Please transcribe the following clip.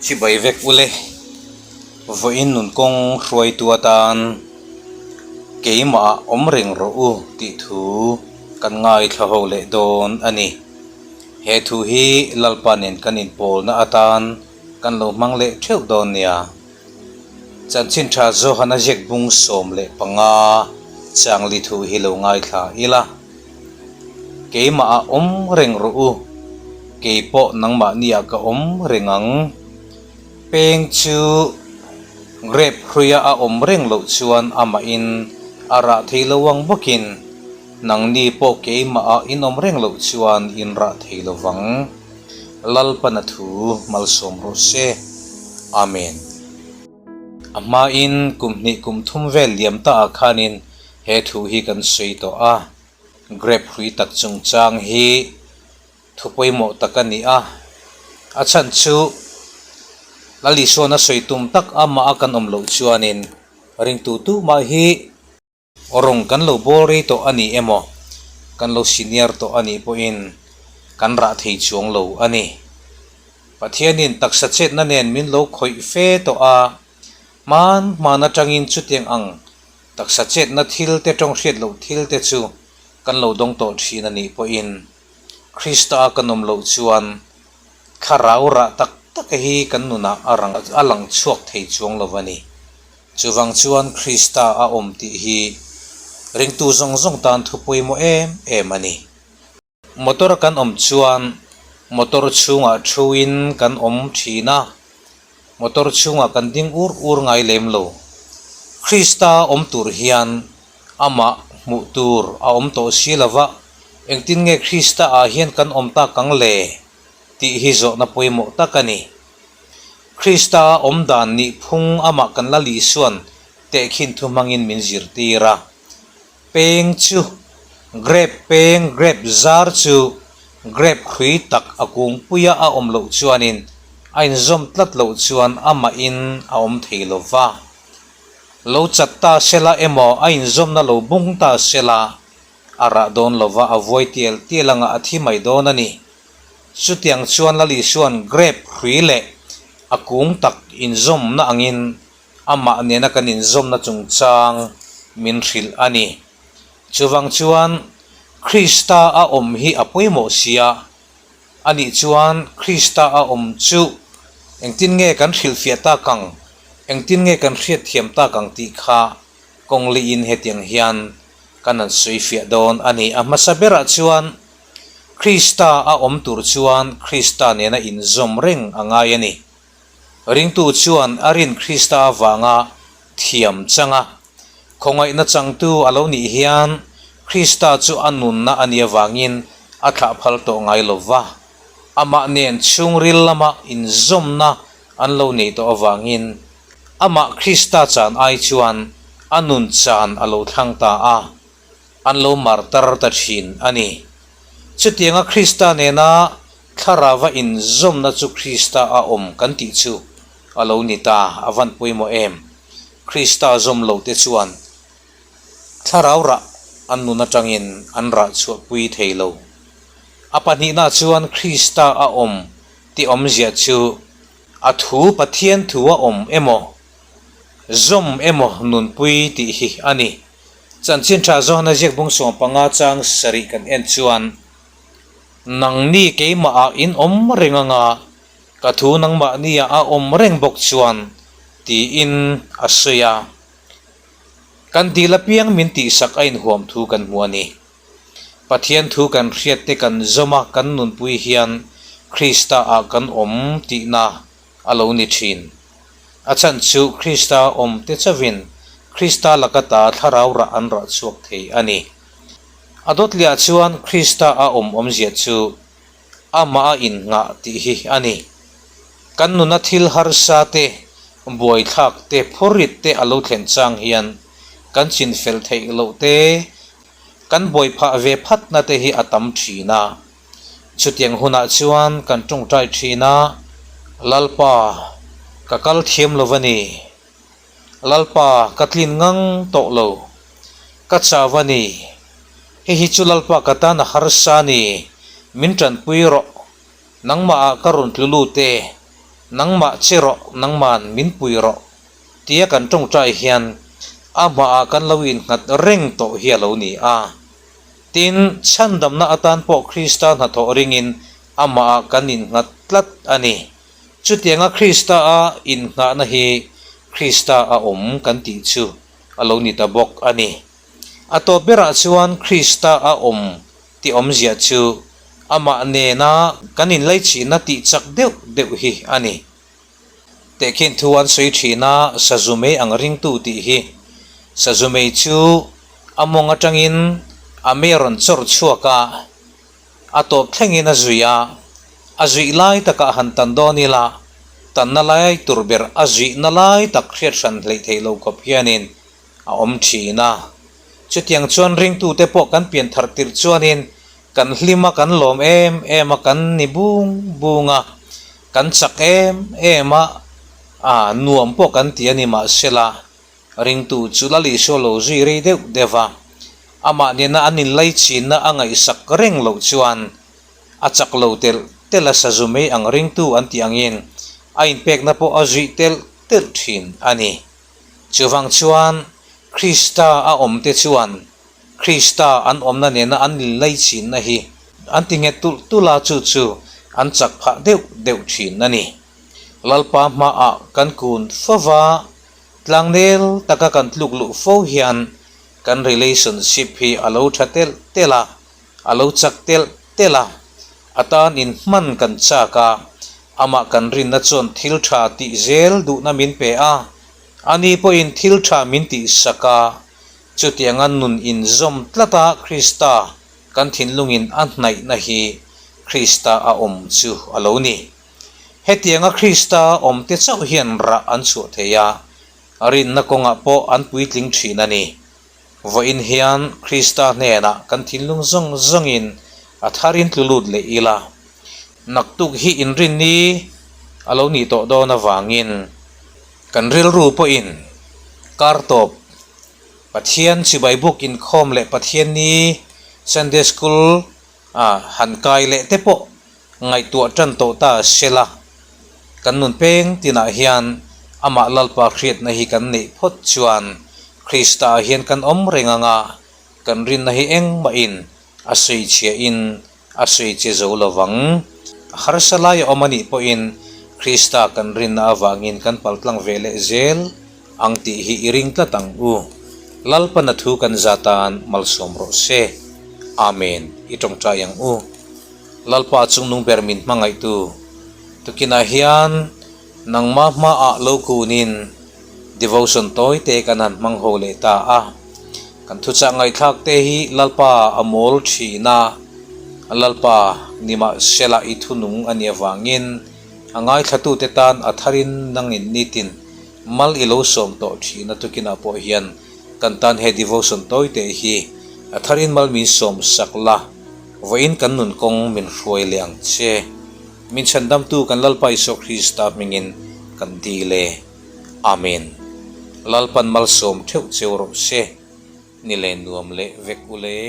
Chibai vek ule, vawiin nun kawng hruaitu atan keimah awm reng rawh u tih thu kan ngaithla ho leh dawn a ni. He thu hi Lalpa nen kan inpawlna atan kan lo hmang leh theuh dawn nia. Chanchin tha Johan a ziak bung 15 changli thu hi lo ngaithla ila, Keimah ah awm reng rawh u, kei pawh nangmahni ah ka awm reng ang. Peng chu grape hruia a awm reng loh chuan amahin a rah thei lo ang bawkin nangni pawh keimah ah in awm reng loh chuan in rah thei lo vang. Lalpana thu malsawm rawh se. Amen. A hmain kum hnih kum thum vel liam ta ah khanin he thu hi kan sawi tawh a, grape hrui tak chungchang hi thu pawimawh tak a ni a, a chhan chu Lal Isuan a sawi tum tak amah a kan awm loh chuanin ringtu tumah hi Rawng kan lo bawl rei tawh a ni emaw, kan lo senior tawh a nih pawhin kan rah thei chuang lo a ni. Pathianin taksa chetna nen min lo khawih fe tawh a, hman hman atangin chutiang ang taksa chetna thil te tawng hriat loh thil te chu kan lo dawng tawh thin a nih pawhin Krista a kan awm loh chuan thlarau rah tak tak hi kan nunah a lang chhuak thei chuang lo a ni. Chuvang chuan Krista a awm tih hi ringtu zawng zawng tan thu pawimawh em em a ni. Motor a kan awm chuan motor chhungah thuin kan awm thin a, motor chhungah kan ding ur ur ngai lem lo. Krista awm tur hian amah hmuh tur a awm tawh si lo va, engtin nge Krista ah hian kan awm tak ang le tih hi zawhna pawimawh tak a ni. Krista awm dan nih phung amah kan la Lisuan tehkhin thu hmangin min zirtir a. Peng chu grape peng, grape zar chu grape hrui tak a kungpuia a awm loh chuanin a inzawm tlat loh chuan amahin a awm thei lo va. Lo chat ta sela emaw a inzawmna lo bung ta sela a rah dawn lo va, a vuai tial tial anga a thi mai dawn a ni. Chutiang chuan Lal Isua'n grape hrui leh a kung tak inzawmna angin amah nena kan inzawmna chungchang min hrilh a ni. Chuvang chuan Krista a awm hi a pawimawh sia, anih chuan Krista a awm chu engtin nge kan hrilhfiah tak ang, engtin nge kan hriatthiam tak ang tih kha kawng liin hetiang hian kan han sawifiah dawn a ni. A hmasa berah chuan Krista a awm tur chuan Krista nena inzawm reng a ngai a ni. Ringtu chuan a rin Krista avanga thiam chang a, khawngaihna changtu a lo nih hian Krista chu a nunna a nih avangin a thlah phal tawh ngai lo va, amah nen chhungril lama inzawmna an lo neih tawh avangin amah Krista chan ai chuan a nun chan a lo thlang ta a. an lo mar tar ta thin a ni. Chutianga Krista nena thlarauva inzawmna chu Krista a awm kan tih chu a lo ni ta, a van pawimawh em? Krista zawm lo te chuan thlarau rah an nun atangin an rah chhuahpui thei lo. A pahnihna chuan Krista a awm tih awmzia chu a thu Pathian thu a awm emaw, zawm emaw nunpui tih hi a ni. Chanchin tha zawhna ziak bung 15 chang sarih kan en chuan, Nangni keimah ah in awm reng anga, ka thu nangmahni ah a awm reng bawk chuan, tiin a sawi a. Kan dil apiang min tihsak a inhuam thu kan hmu a ni. Pathian thu kan hriat te kan zawm a kan nunpui hian Krista ah kan awm tihna a lo ni thin. A chhan chu Krista awm te chauhin Krista laka ta thlarau rah an rah chhuak thei a ni. A dawtliah chuan Krista a awm awmzia chu amah a innghah tih hi a ni. Kan nuna thil harsa te, buaithlak te, phurrit te a lo thlen chang hian kan chinfel theih loh te, kan buaiphah ve phatna te hi a tam thin a. Chutiang hunah chuan kan tawngtai thin a, Lalpa, ka kal thiam lo va ni. Lalpa, ka tlin ngang tawh lo. Ka chau va ni. Hei hi chu Lalpa ka tan a harsa a ni. Min tanpui rawh. Nangmahah ka rawn tlu lut e. Nangmah che rawh, nangman min pui rawh tia kan tawngtai hian amahah kan lo innghat reng tawh hi a lo ni a. Tin, chhandamna atan pawh Krista hnathawh ringin amahah kan innghat tlat a ni. Chutianga Krista a innghahna hi Krista a awm kan tih chu a lo ni ta bawk a ni. A tawp berah chuan Krista a awm tih awmzia chu amah nena kan inlaichihna tih chak deuh deuh hi a ni. Tehkhin thu an sawi thin a, Sazumei ang ringtu tih hi. Sazumei chu a mawng atangin a mei a rawn chawr chhuak a, a tawp thlengin a zui a, a zuih lai takah han tan dawn ila, tanna lai tur ber a zuihna lai tak hriat hran hleih theih loh khawp hianin a awm thin a. Chutiang chuan ringtute pawh kan pian thar tirh chuanin kan hlim a, kan lawm em em a, kan ni bung bung a, kan chak em em a, a nuam pawh kan ti a ni mahsela ringtu chu Lal Isua lo zui rei deuh deuh a, amah nena an inlaichinna a ngaihsak reng loh chuan a chak lo telh telh a sazu mai ang ringtu an tih angin a inpekna pawh a zuih telh telh thin a ni. Chuvang chuan Krista a awmte chuan Krista an awmna nena an inlaichinna hi an ti nghet tulh tulh a, chu chu an chak phah deuh deuh thin a ni. Lalpa hmaah kan kun fo va, tlangnel taka kan tluk luh fo hian kan relationship hi a lo tha telh telh a, a lo chak telh telh a, a tan inhman kan chak a, amah kan rinna chuan thil tha tih zel duhna min pe a, ani pawhin thil tha min tihsak a, Chutianga nun inzawm tlata Krista kan thinlungin a hnaihna hi Krista a awm chu a lo ni. Hetianga Krista awmte chauh hian rah an chhuah thei a, rinna kawngah pawh an puitling thin a ni. Vawiin hian Krista hnenah kan thinlung zawng zawngin a tharin tlu lut leh ila, naktuk hi inrinni a lo nih tawh dawn avangin kan rilru pawhin kar tawp Pathian chibai buk inkhawm leh Pathianni Sunday School a han kai leh te pawh ngaihtuah tan tawh ta sela, kan nun peng tinah hian amah Lalpa hriatna hi kan neih phawt chuan Krista ah hian kan awm reng anga kan rinna hi engmahin a sawi chhiahin a sawi che zo lovang. Harsa lai a awm a nih pawhin Krista kan rinna avangin kan paltlang ve leh zel ang tih hi i ring tlat ang u. Lalpana thu kan za tan malsawm rawh se. Amen. I tawngtai ang u. Lalpa chungnung ber min hmangaihtu tukinah hian nangma hmaah lo kunin devotion tawi te kan han hmang ho leh ta a. Kan thuchah ngaihthlak te hi Lalpa a mawl thin a, Lalpa nimahsela i thunung a nih avangin a ngaithlatute tan a tharin nangin nitin mal i lo sawm tawh thin a tukinah pawh hian kan tan he devotion tawi te hi a tharin mal min sawm sak la, vawiin kan nun kawng min hruai leh ang che. Min chhandamtu kan Lalpa Isua Krista hmingin kan dil e. Amen. Lalpan malsawm theuh cheu rawh se. Ni leh nuam leh vek u le.